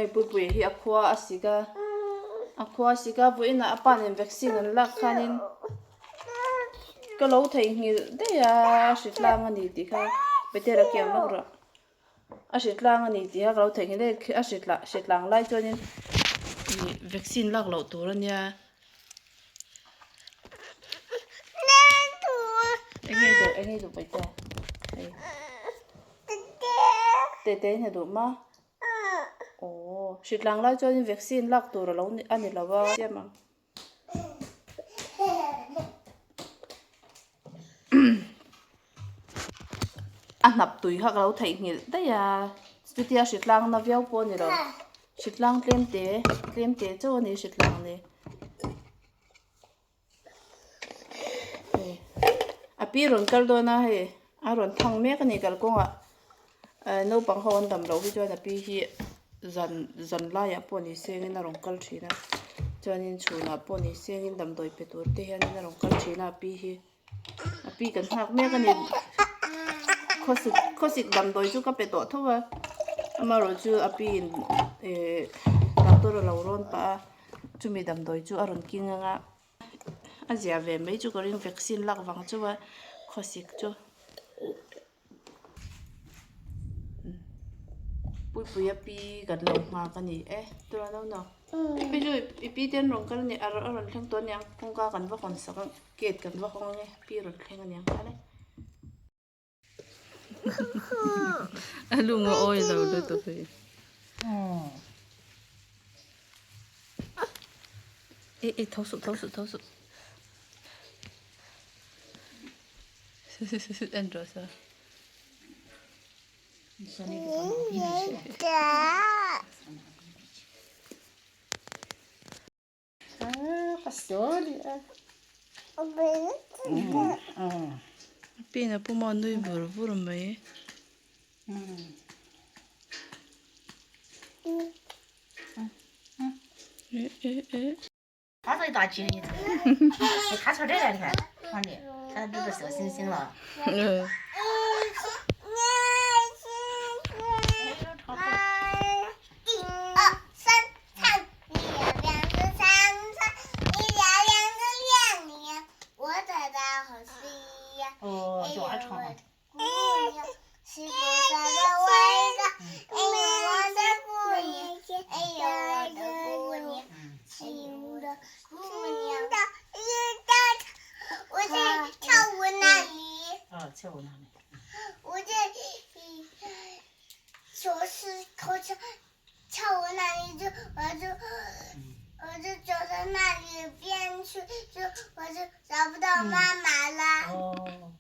Hei Puipuia hi a khua a sik a, a khua a sik a vawiinah a pa nen vaccine an lak khanin ka lo theihnghilh daih a, a hritlang a ni tih kha Petera kiang lawk rawh a hritlang a ni tih kha ka lo theihnghilh daih a hritlah hritlang lai chuanin ih vaccine lak loh tur a nia. Eng nge duh eng nge duh Paite hei tete in a duh ma. Aww hritlang lai chuanin vaccine lak tur alo a ni lo a siam ang a hnap tui kha ka lo theihnghilh daih a chutia hritlang na viau pawh a ni lo hritlang tlem te tlem te chauh a ni hritlang ni. A pi rawn kal dawn a hei a rawn thang mek a ni kalkawngah eh naupang ho an dam loh hi chuan a pi hi zan zan laiah pawh ni sengin a rawn kal thin a chuanin chhunah pawh ni sengin damdawi pe tur te hianin a rawn kal thin a a pi hi a pi kan nghak mek a ni khawsik khawsik damdawi chu ka pe tawh tho a amaherawhchu a pi in eh doctor a lo rawn pah a. Chumi damdawi chu a rawn king ang a, a zia ve mai chu ka ring vaccine lak vang chu a khawsik chu. Puipuia pi kan lo nghak a ni e tura no no pi chu i pi te an rawn kal a ni a rawn thleng tawh a niang kawngka kan va hawn sak ang gate kan va hawng ang e pi rawn thleng a niang kha le. A lung a awi lo lutuk hi. E e tho suh tho suh tho suh. En rawh sa. Pin a pum a nui vur vur mai. 跳舞那里就我就我就走到那里边去，就我就找不到妈妈了。哦，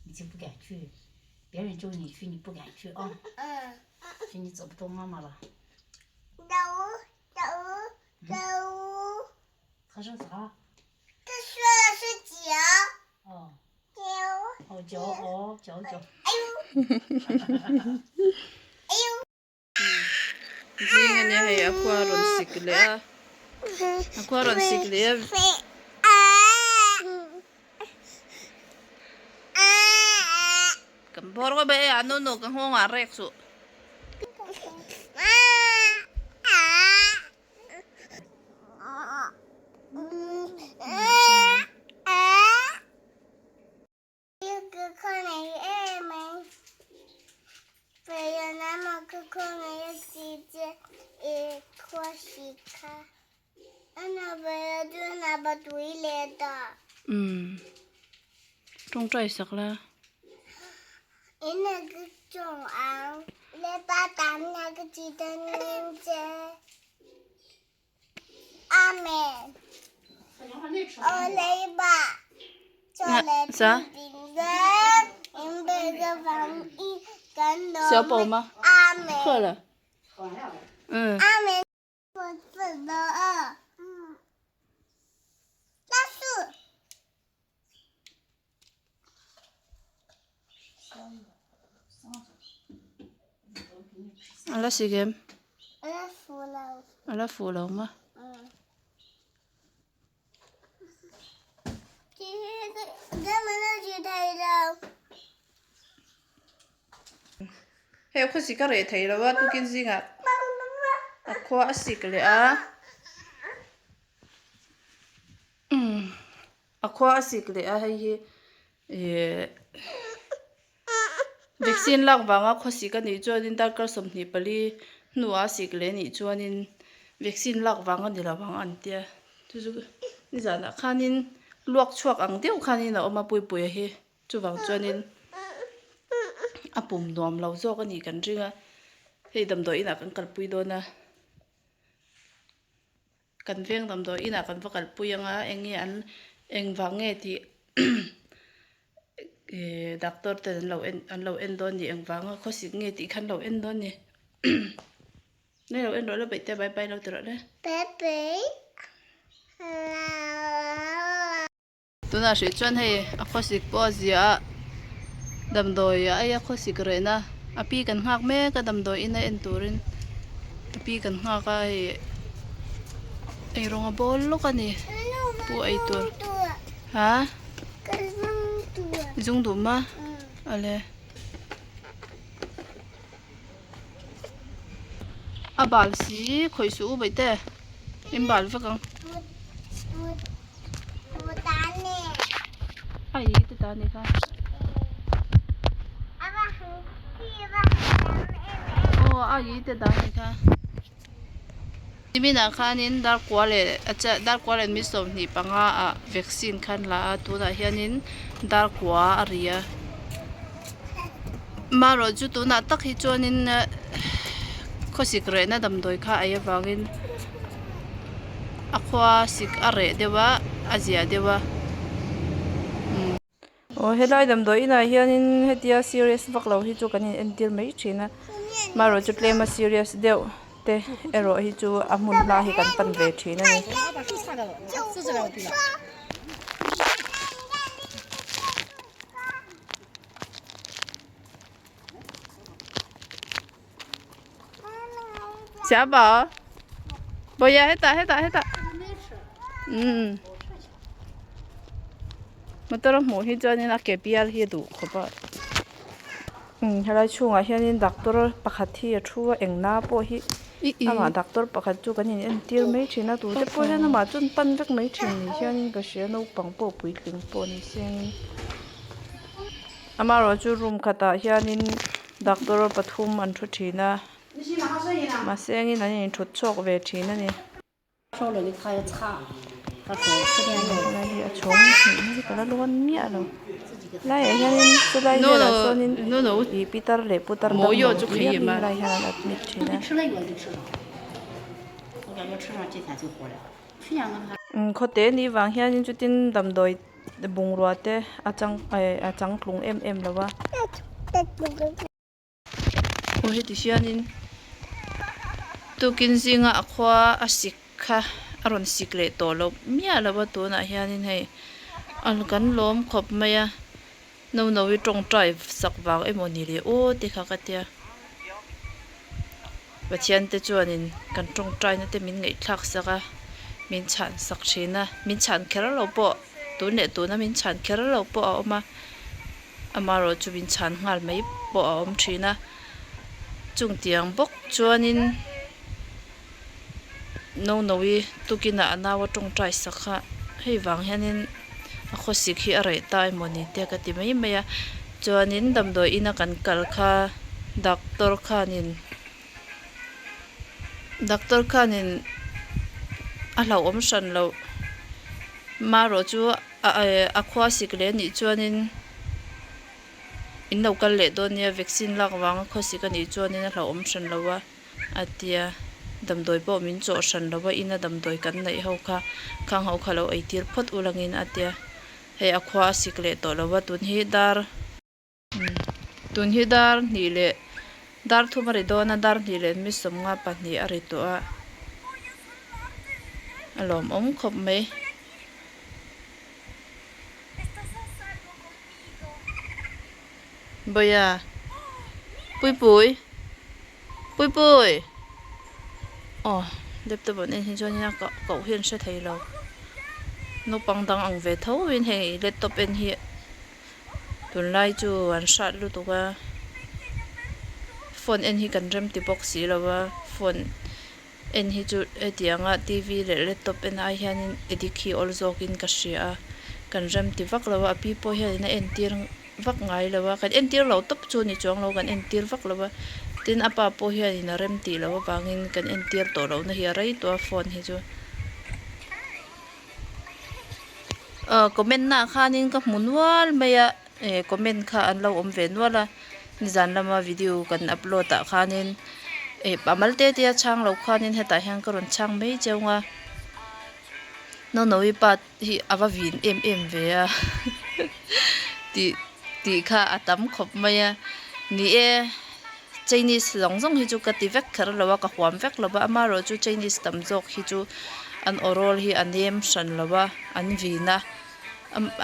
你就不敢去，别人叫你去你不敢去啊。嗯。就你找不到妈妈了。走走走。他说啥？他说的是脚。哦。脚。哦脚哦脚脚。哎呦。哎呦。 Zing a nia hei a khua a rawn sik leh a a khua a rawn sik leh a. Kan bawr ngawt mai e a nu nu ka nghawng ah rek suh. Umm tawngtai sak la. Sa 小宝吗？喝了。嗯。A la sik em? A la fuh lo ma? Hei khaw sik a reh thei lo a tukin zingah A khua a sik leh a. A khua a sik leh a hei hi ihh vaccine lak vanga khaw sik a nih chuanin darkar 24 hnuah a sik leh a nih chuanin vaccine lak vang a ni lo ang an tia chu chu nizanah khanin luak chhuak ang deuh khanin a awm a puipuia hi chuvang chuanin a pum nuam lo zawk a nih kan ring a hei damdawi inah kan kalpui dawn a. Kan veng damdawi inah kan va kalpui anga eng nge an eng vang nge tih ih doctor ten an lo en an lo en dawn ni eng vanga khawsik nge tih kha an lo en dawn ni nei lo en rawh la beih te bye bye lo ti rawh le. Bye bye. Tunah hrih chuan hei a khawsik pawh a zia a damdawi ah ei a khawsik rehna a pi kan nghak mek a damdawi in a en turin a pi kan nghak a hei ei rawng a bawl lawk a ni pu ei tur ha zung duh ma awle a bal si khawih suh u baihte in bal vek ang. A i te ta ni kha. Aw a i te ta ni kha. Niminah khanin darkua leh darkua leh mi 25 ah vaccine khan la a tunah hianin darkua a ri a. Marawh chu tunah tak hi chuanin khawsik rehna damdawi kha a ei avangin a khua sik a reh deuh a a zia deuh a aw helai damdawi inah hianin hetia serious vak lo hi chu kan in entir mai thin a marawh chu tlem a serious deuh te erawh hi chu a hmun hma hi kan pan ve thin a ni. Xiao Bao Boya hetah hetah hetah umm motor a hmuh hi chuanin a ke bial hi a duh khawp a umm helai chhungah hianin doctor pakhat hi a thu a engna pawh hi amah doctor pakhat chu kan in entir mai thin a tute pawh hian amah chu an pan vek mai thin ni hianin ka hria naupang pawh puitling pawh ni sengin amaherawhchu room khatah hianin doctor pathum an thu thin a mahse engin an inthut chhuak ve thin a ni. Helai hi a chhawng hnih hi ka la lawn miah lo helaiah hianin chulai velah sawnin ih pitar leh putar dang lo hlir hi helai hian an admit thin a. Khawte ni vang hianin chutin damdawi bungrua te a chang eh a changtlung em em lo a. Aw heti hianin tukin zinga a khua a sik kha a rawn sik leh tawh loh miah lo a tunah hianin hei an kan lawm khawp mai a no no hi tawngtai sak vang emaw ni le aw te kha ka tia Pathian te chuanin kan tawngtaina te min ngaihthlak sak a min chhan sak thin a min chhan kher lo pawh tun leh tuna min chhan kher lo pawh a awm a. Amaherawh chu min chhan nghal mai pawh a awm thin a, chung tiang bawk chuanin Nonoui tukinah a nau a tawngtai sak kha hei vang hianin a khawsik hi a reh ta emawni te ka ti mai mai a, chuanin damdawi ina kan kal kha doctor khanin doctor khanin a hlauhawm hran loh marawh chu. A khua sik leh anih chuanin in lo kal leh dawn nia vaccine lak vanga khaw sik anih chuanin a hlauhawm hran lo a a tia damdawi pawh min chawh hran lo a ina damdawi kan neih ho kha khang ho kha lo eitir phawt ulangin a tia hei a khua a sik leh tawh lo a tun hi dar Tun hi dar hnih leh dar thum a ri dawn a, dar hnih leh mi 52 a ri tawh a, a lawmawm khawp mai. Bawia Puipui Puipui aw laptop an en hi chuan a koh hi an hre thei lo naupang dang ang ve tho in hei laptop en hi. Tunlai chu an hrat lutuk a, phone en hi kan rem ti bawk si lo a, phone En hi chu hetianga T V leh laptop en ai hianin addict hi awl zawkin ka hria a kan rem ti vak lo a a pi pawh hianin a entir vak ngai lo a kan entir lo tawp chu a ni chuang lo kan entir vak lo a tin a pa pawh hianin a rem tih loh avangin kan entir tawh loh na hi a rei tawh a phone hi chu. Aw comment naah khanin ka hmu nual mai a eh comment kha an lo awm ve nual a nizan lama video kan upload ah khanin eh a mal te te a chhang loh khanin hetah hian ka rawn chhang mai chiang a Nonovi pa hi a va vin em em ve a tih tih kha a tam khawp mai a ni e Chinese zawng zawng hi chu ka ti vek kher lo a ka huam vek lo va amaherawh chu Chinese tam zawk hi chu an aw rawl hi a nem hran lo a an vin a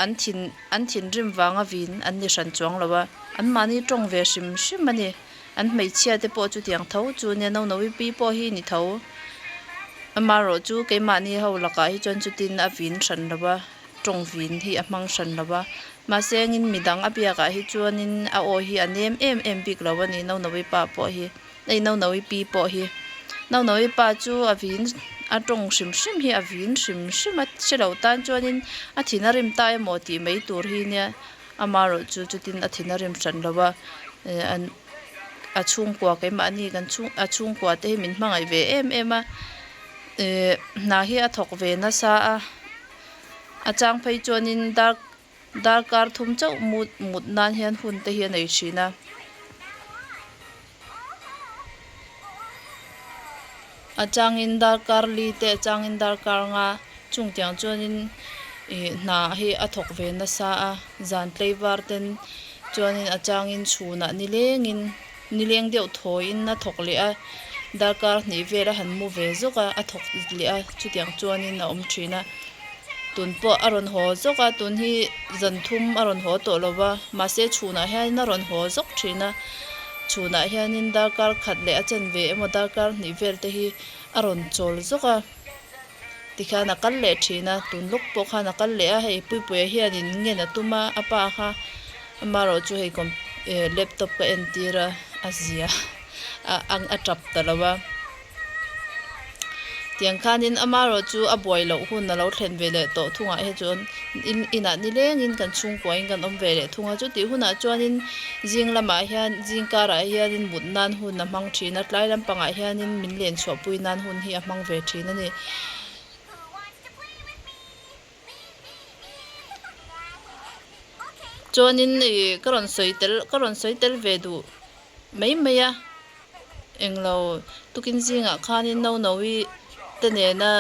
an thin an thinrim vanga vin an ni hran chuang lo a an mahni tawng ve hrim hrim a ni an hmeichhia te pawh chutiang tho chu nia Nonovi pi pawh hi ni tho amaherawh chu keimahni ho lakah hi chuan chutin a vin hran lo va. tawng vin hi a hmang hran lo va mahse engin midang a biakah hi chuanin a aw hi a nem em em bik lo a ni Nonovi pa pawh hi ei Nonovi pi pawh hi Nonovi pa chu a vin a tawng hrim hrim hi a vin hrim hrim a hre lo tan chuanin a thin a rim ta emaw tih mai tur hi nia amaherawh chu chutin a thin a rim hran lo va eh an a chhungkua keimahni kan chhung a chhungkua te hi min hmangaih ve em em a eh hna hi a thawk ve nasa a. A chang phei chuanin dar darkar thum chauh mut mut nan hian hun te hi a nei thin a. A changin darkar li te a changin darkar nga chung tiang chuanin ih hna hi a thawk ve nasa a zan tlei var ten chuanin a changin chhunah nilengin nileng deuh thawiin a thawk leh a darkar hnih vel a han mu ve zawk a a thawk leh a chutiang chuanin a awm thin a tun pawh a rawn haw zawk a tun hi zan thum a rawn haw tawh lo va mahse chhunah hianin a rawn haw zawk thin a chhunah hianin darkar khat leh a chen ve emaw darkar hnih vel te hi a rawn chawl zawk a tikhian a kal leh thin a tun lawk pawh khan a kal leh a hei puipuia hianin ngen a tum a a pa kha amaherawh chu hei com eh laptop ka entir a a zia a a tap ta lo a tiang khanin amaherawh chu a buai loh hun a lo thlen ve leh tawh thungah hi chuan in inah nilengin kan chhungkuain kan awm ve leh thung a chutih hunah chuanin zing lamah hian zing karah hianin mut nan hun a hmang thin a tlai lampangah hianin min len chhuah pui nan hun hi a hmang ve thin a ni. Chuanin ih ka rawn sawi tel ka rawn sawi tel ve duh mai mai a englo tukin zingah khanin Nonovi te nena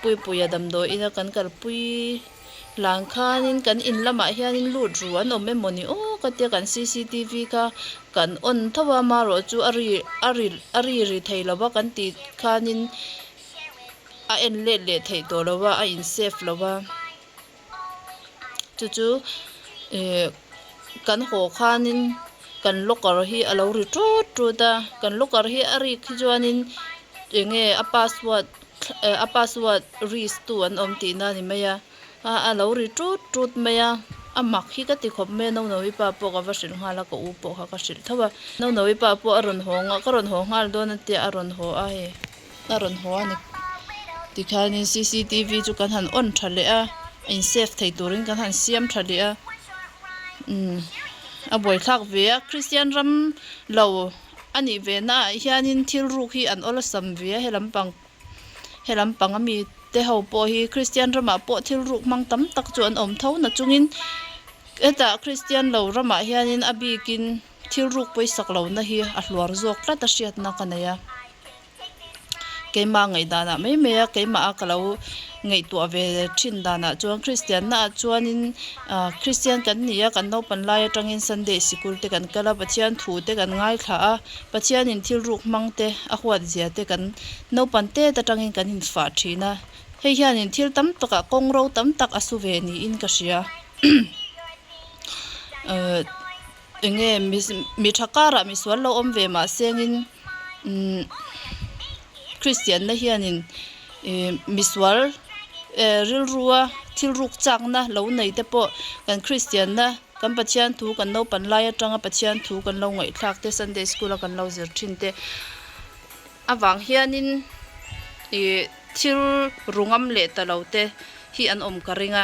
Puipuia damdawiin a kan kalpui Lang khanin kan in lamah hianin lut ru an awm emaw ni aw ka tia kan cctv kha kan on tho a amaherawh chu a ri a ri a ri ri thei lo va kan tih khanin a en let leh theih tawh lo va a in save lo va chu chu ihh kan haw khanin kan locker hi a lo ri tut tut a kan locker hi a rik hi chuanin eng nge a password. A password risk tu an awm tihna a ni mai a a a lo ri tut tut mai a a mak hi ka ti khawp mai a Nonovi pa pawh ka va hrilh nghal a ka u pawh kha ka hrilh tho a Nonovi pa pawh a rawn haw ka rawn haw nghal dawn a tia a rawn haw a hei a rawn haw a ni tikhanin c c t v chu kan han on tha leh a in save thei turin kan han siam tha leh a umm a buaithlak ve a Christian ram lo. A nih ve naah hianin thil ruk hi an awlsam ve a he lampang he lampang ami te ho pawh hi Kristian ramah pawh thil ruk hmang tam tak chu an awm tho na chungin hetah Kristian lo ramah hianin a bikin thil ruk pawisak lohna hi a hluar zawk tlat a hriatna ka nei a. Keimah ngaihdanah mai mai a keimah a ka lo ngaihtuah ve thin danah chuan Kristian naah chuanin ah Kristian kan ni a kan naupang lai atangin Sunday sikul te kan kal a Pathian thu te kan ngaithla a Pathianin thil ruk hmang te a huat zia te kan naupang tet atangin kan infah thin a hei hianin thil tam takah kawng ro tam tak a su ve niin ka hria eh eng nge mi tha karah misual lo awm ve mahsengin. Umm Kristianna hianin ih misual eh rilrua thil ruk chakna lo nei te pawh kan Kristianna kan Pathian thu kan naupan lai atanga Pathian thu kan lo ngaihthlak te Sunday school a kan lo zir thin te avang hianin. Ih thil ru ngam leh ta lo te hi an awm ka ring a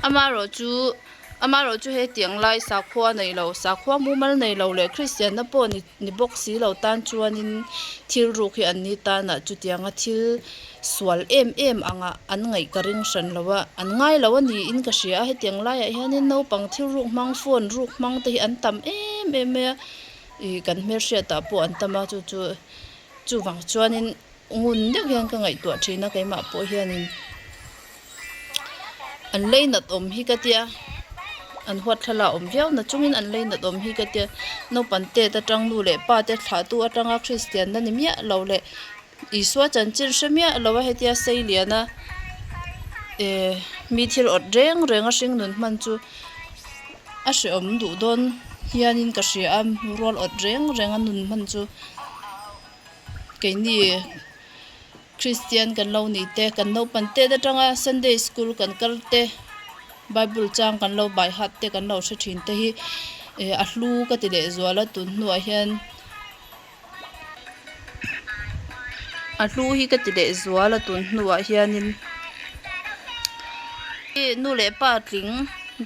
amaherawh chu amaherawh chu hetiang lai sakhua nei lo sakhua mumal nei lo leh kristian na pawh ni ni bawk si lo tan chuanin thil ruk hi an ni tanah chutianga thil sual em em angah an ngaih ka ring hran lo a an ngai lo a niin ka hria a hetiang laiah hianin naupang thil ruk hmang phone ruk hmang te hi an tam em em mai a ih kan hmelhriatah pawh an tam a chu chu chuvang chuanin. Ngun deuh hian ka ngaihtuah thin a keimah pawh hianin an leinat awm hi ka tia an huat thlalak awm viau na chungin an leinat awm hi ka tia naupang tet atang nu leh pa te thlahtu atanga kristian na ni miah lo leh Isua chanchin hre miah lo a hetia sei lian a eh mi thil awt reng reng a hring nun hman chu a hrehawm duh dawn hianin ka hria a rual awt reng reng a nun hman chu. Keini Kristian kan lo ni te, kan naupang tet atanga Sunday school kan kal te, Bible chang kan lo bai hat te kan lo hre thin te hi eh a hlu ka ti leh zual a tun hnuah hian a hlu hi ka ti leh zual a tun hnuah hianin nu leh pa tling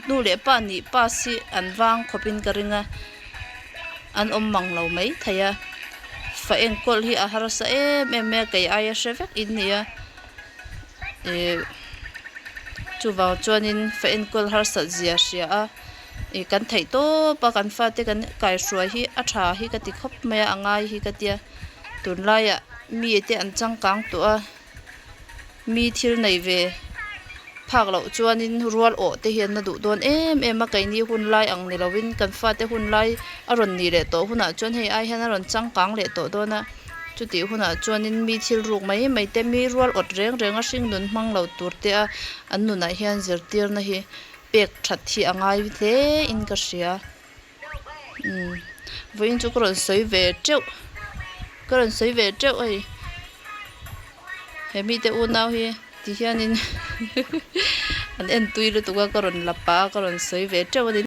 nu leh pa nih pass hi an vang khawpin ka ring a. An awm mang lo mai thei a, fa enkawl hi a harsa em em mai a, kei aia hre vek in ni a, ih chuvang chuanin fa enkawl harsat zia hria a, ih kan theih tawp a kan fate kan kaihruai hi a tha hi ka ti khawp mai a, a ngai hi ka tia, tunlaiah mi te an changkang tawh a. Mi thil nei ve phak loh chuanin rual awh te hian a duh dawn em em a, keini hun lai ang ni lovin kan fate hun lai a rawn nih leh tawh hunah chuan hei ai hian a rawn changkang leh tawh dawn a, chutih hunah chuanin mi thil ruk mai mai te mi rual awt reng reng a hring nun hmang lo tur te a an nunah hian zirtirna hi pek that hi a ngai hle in ka hria. Umm vawiin chu ka rawn sawi ve teuh ka rawn sawi ve teuh hei he mite unau hi ti hianin an en tui lutuk a ka rawn la pah a ka rawn sawi ve teuh a ni.